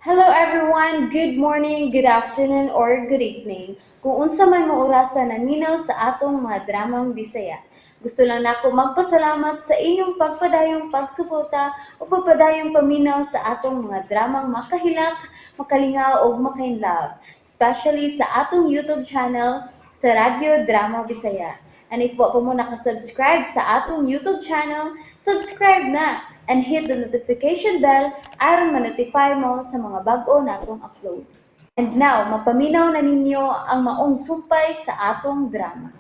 Hello everyone! Good morning, good afternoon, or good evening. Kung unsa man mo orasa naminaw sa atong mga dramang Bisaya. Gusto lang nako magpasalamat sa inyong pagpadayong pagsuporta o pagpadayong paminaw sa atong mga dramang makahilak, makalingaw ug makainlove, especially sa atong YouTube channel sa Radyo Drama Bisaya. And if wa pa mo nakasubscribe sa atong YouTube channel, subscribe na and hit the notification bell aron ma-notify mo sa mga bag-o natong uploads. And now, mapaminaw na ninyo ang maong sumpay sa atong drama.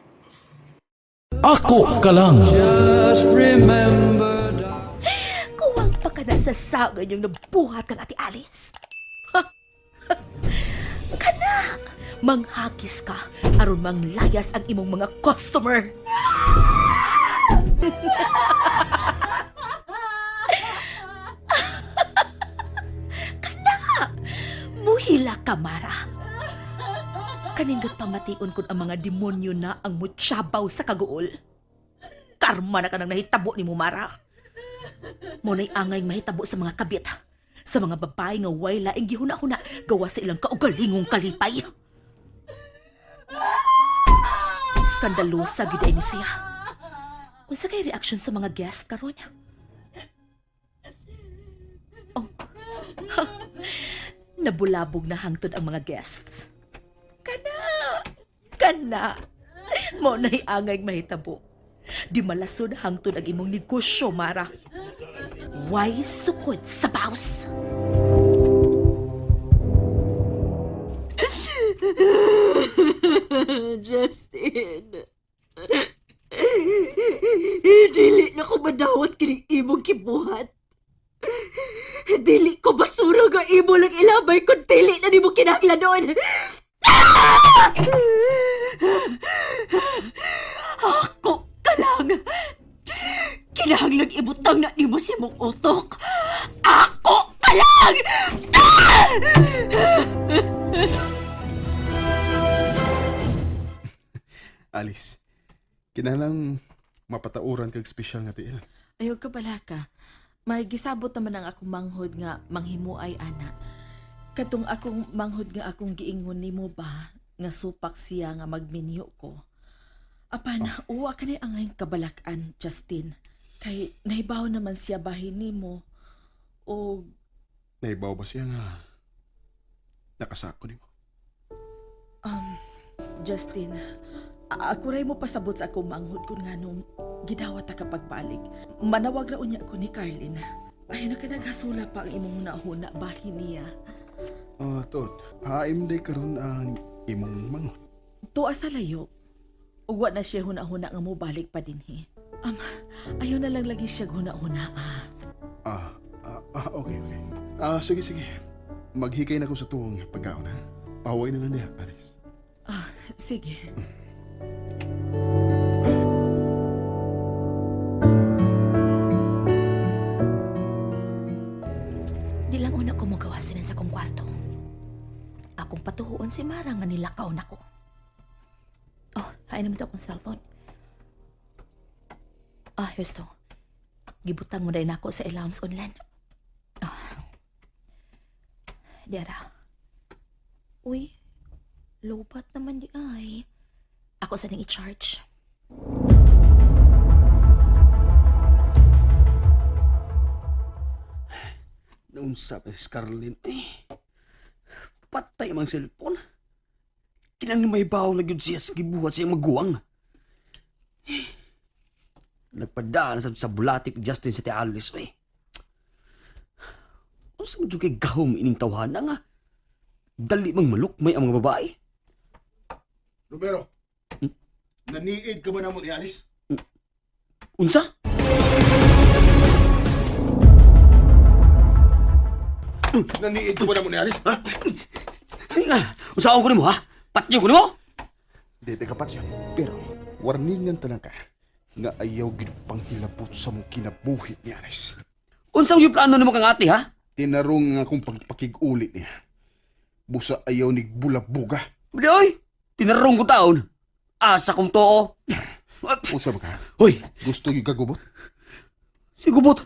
Ako ka lang. Kuwang pa ka na sa sangan yung nabuhat kang Ate Alice. Kana! Manghakis ka aron manglayas ang imong mga customer. Kana! Muhila ka, Mara. Kanindot pamation kun ang mga demonyo na ang mutsabaw sa kaguol. Karma na ka nang nahitabo ni mo, Mara. Mo na'y angay mahitabo sa mga kabit. Sa mga babae nga way laing gihuna-huna gawa sa ilang kaugalingong kalipay. Skandalosa gid ay ni siya. Unsa kay reaksyon sa mga guest karon? Oh. Nabulabog na hangtod ang mga guests. Kana! Kana! Mo na'y angay mahitabo. Di malason hangtod ang imong negosyo, Mara. Why sukod sa baos? Justin. Dili na ko madawat kining imong kibuhat. Dili ko basura nga imo lang ilabay kung dili na nimo kinahanglanon. Ako ka lang. Kinahanglan ibutang na nimo si mong utok. Ako ka lang! Alice, kinahanglan mapatauran kag espesyal nga tiil. Ayaw ka pala ka. May gisabot naman ang akong manghod nga manghimuay ana. Katong akong manghod nga akong giingon nimo ba nga supak siya nga magminyo ko. Apan, uwa ka na angay kabalak-an, Justin. Kay nahibaw naman siya bahin nimo. O Naibaw ba siya nga nakasako nimo? um, Justin, ako ray mo pasabot sa akong manghod kung nganong gidawat ta kapag balik. Manawag ra unya ko ni Carlin. Ay, nagkanaghasula pa ang imong huna-huna bahin niya. Ah, tod. Haim day karon ang imong manghod. Tuwa sa layo. Ug wa na siya huna-huna nga mobalik pa dinhi. Ayaw na lang lagi siya huna-huna ah. Ah, ah, ah, okay, okay. Ah, sige, sige. Maghikay na ko sa tuwang pagkaon, ha? Paway na lang diha, Alice. Ah, sige. Di lang una ko magawas din sa akong kwarto. Akong patuhuon si Mara nga nilakaw nako. Oh, hain naman to akong cellphone. Ah, here's to. Gibutang mo dahil nako sa alarms online. Oh. Dera. Uy, lobat naman di ay. Ako sa nang i-charge. Naunsa pa si Scarlett. Eh, patay mang cellphone. Kinang may bawo na gyud siya sa gibuhat sa iyang maguwang. Eh, nagpadaan sa bulatik Justin sa ti Alice. Eh. Unsa man jud kay gahom ining tawhana nga? Dali mang malukmay ang mga babae. Romero, naniid ka ba namo ni Alice? Unsa? Naniid ka ba namo ni Alice, ha? Unsaon ko nimo ha? Patyo ko nimo? Di, ka patyon. Pero, warningan talang ka nga ayaw gid panghilabot sa mong kinabuhi ni Alice. Unsa man yung plano nimo kang ate ha? Tinarong nga akong pagpakig-uli niya. Busa ayaw ni bulabuga. Di oy, tinarong ko taon. Asa kong too. Usa ba ka? Hoy, Gusto yung kagubot? Si gubot.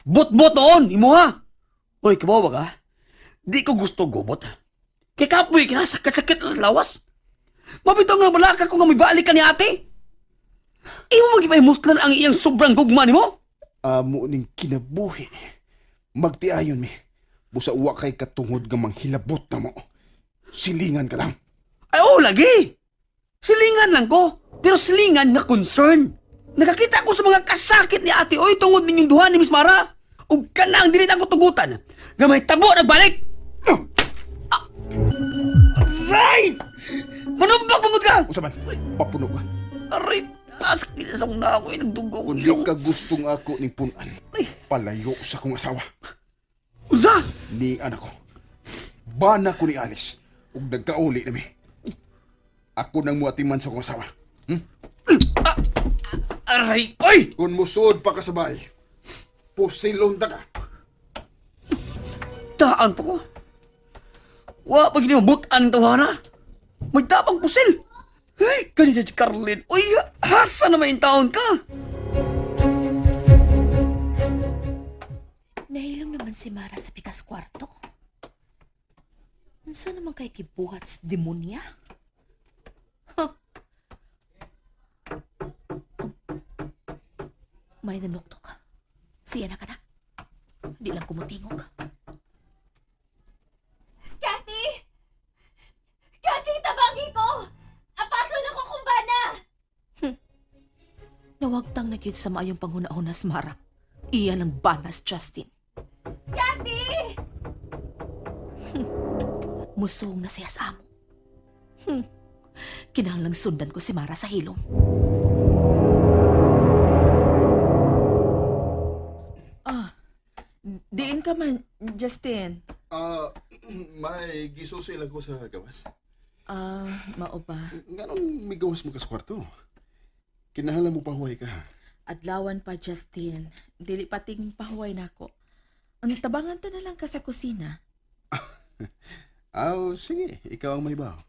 Bot-bot noon, imo ha. Hoy, kabawa ba ka? Di ko gusto gubot. Kay kapoy kinasakit-sakit na sa lawas. Mabitaw nga balaka ko nga may balik ka ni ate. Imo magipahimuslan ang iyang sobrang gugma nimo? Amo ning kinabuhi. Magtiayon mi. Busa wa kay katungod nga manghilabot na mo. Silingan ka lang. Ay, oo, lagi. Silingan lang ko. Pero silingan nga concern. Nakakita ko sa mga kasakit ni ate oy tungod ninyong duha ni Miss Mara. Ug kanang dili na ko tugutan. Nga may tabo nagbalik. Ah! Aray! Manumbag bangod ka! Unsa man? Papuno ka. Aray! Asakit sa na ako. Eh, nagdugo ko Kung di ilong. ka gustong ako ning punan, palayo sa akong asawa. Usa! Ni anak ko. Bana ko ni Alice. Ug nagkauli na mi. Ako nang muatiman sa akong asawa. Aray! Oy! Kung musuod pa ka sa bahay, pusilon ta ka. Taan pa ko. Wa pag hindi butan ang tawhana. May tapang pusil. Ay, kani si Carlin. Uy, hasa na may taon ka. Nahilom naman si Mara sa pikas kwarto. Unsa naman kay kibuhat sa demonya? Huh. Oh. May nanuktok. Siya na ka na. Di lang kumutingog. Kathy! Kathy, tabangi ko! Apaso na ko kumbana! Nawagtang na gyud sa maayong panghuna-hunas, Mara. Iyan ang banas, Justin. Kathy! Musong na siya sa amo. Kinahanglang sundan ko si Mara sa hilom. Ah, diin ka man, Justin. Ah, may gisusi lang ko sa gawas. Ah, mao ba? Nganong may gawas mo ka sa kwarto? Kinahala mo pahuway ka. Adlawan pa, Justin. Dili pating pahuway nako. Ang tabangan ta na lang ka sa kusina. Aw, sige. Ikaw ang may baw.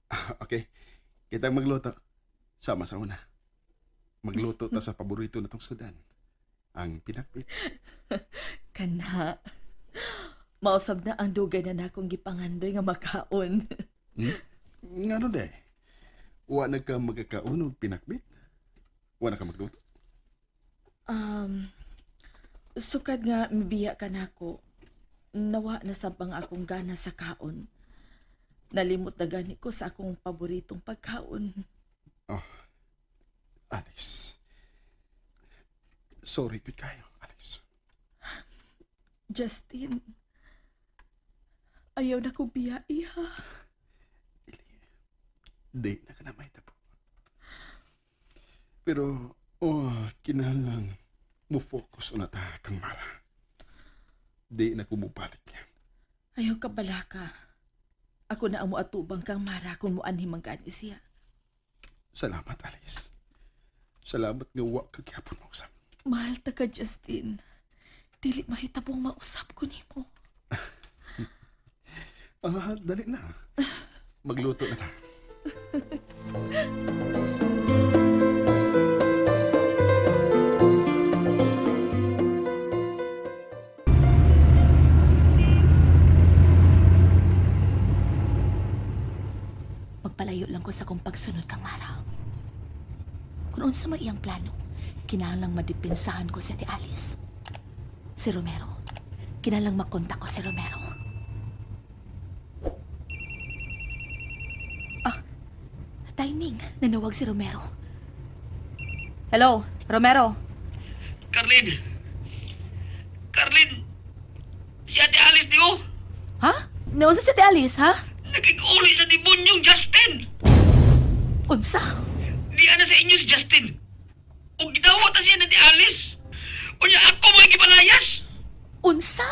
Ah, okay. Kitang magluto. Sama sa una. Magluto ta sa paborito na tong sudan. Ang pinakbit. Kana. Mausab na ang dugay na nakong gipangandoy nga makaon. Ngano de? Wa na ka magkakaon og pinakbit? Wa na ka magluto? Sukad nga mibiya ka nako. Nawa na sabang akong gana sa kaon. Nalimot na gani ko sa akong paboritong pagkaon. Oh, Alice. Sorry gud kayo, Alice. Justin, ayaw na ko biya iha. Dili. Di na ka na mahitabo. Pero, oh, kinahanglan mo focus na ta kang Mara. Di na ko mubalik niya. Ayaw ka balaka. Ako na ang muatubang kang Mara kung muanhi man gani siya. Salamat, Alice. Salamat nga wa ka gyapon mausap. Mahal ta ka, Justin. Dili mahitabong mausap ko nimo. Ah, dali na. Magluto na ta. Magpalayo lang ko sa kong pagsunod kang Mara. Kung unsa may iyang plano, kinahanglang madepensahan ko si Ate Alice. Si Romero. Kinahanglang makontak ko si Romero. Ah, timing. Nanawag si Romero. Hello, Romero. Carlin! Carlin! Si Ate Alice di mo? Ha? Naunsa si Ate Alice, ha? Nakikuli sa demonyong Justin! Unsa? Di ana sa inyo si Justin. Ug gidawat na siya na ni Alice. Unya ako mga gipalayas. Unsa?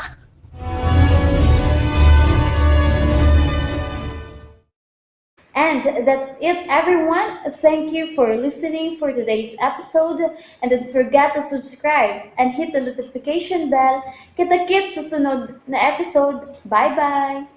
And that's it, everyone. Thank you for listening for today's episode. And don't forget to subscribe and hit the notification bell. Kita-kits sa sunod na episode. Bye-bye!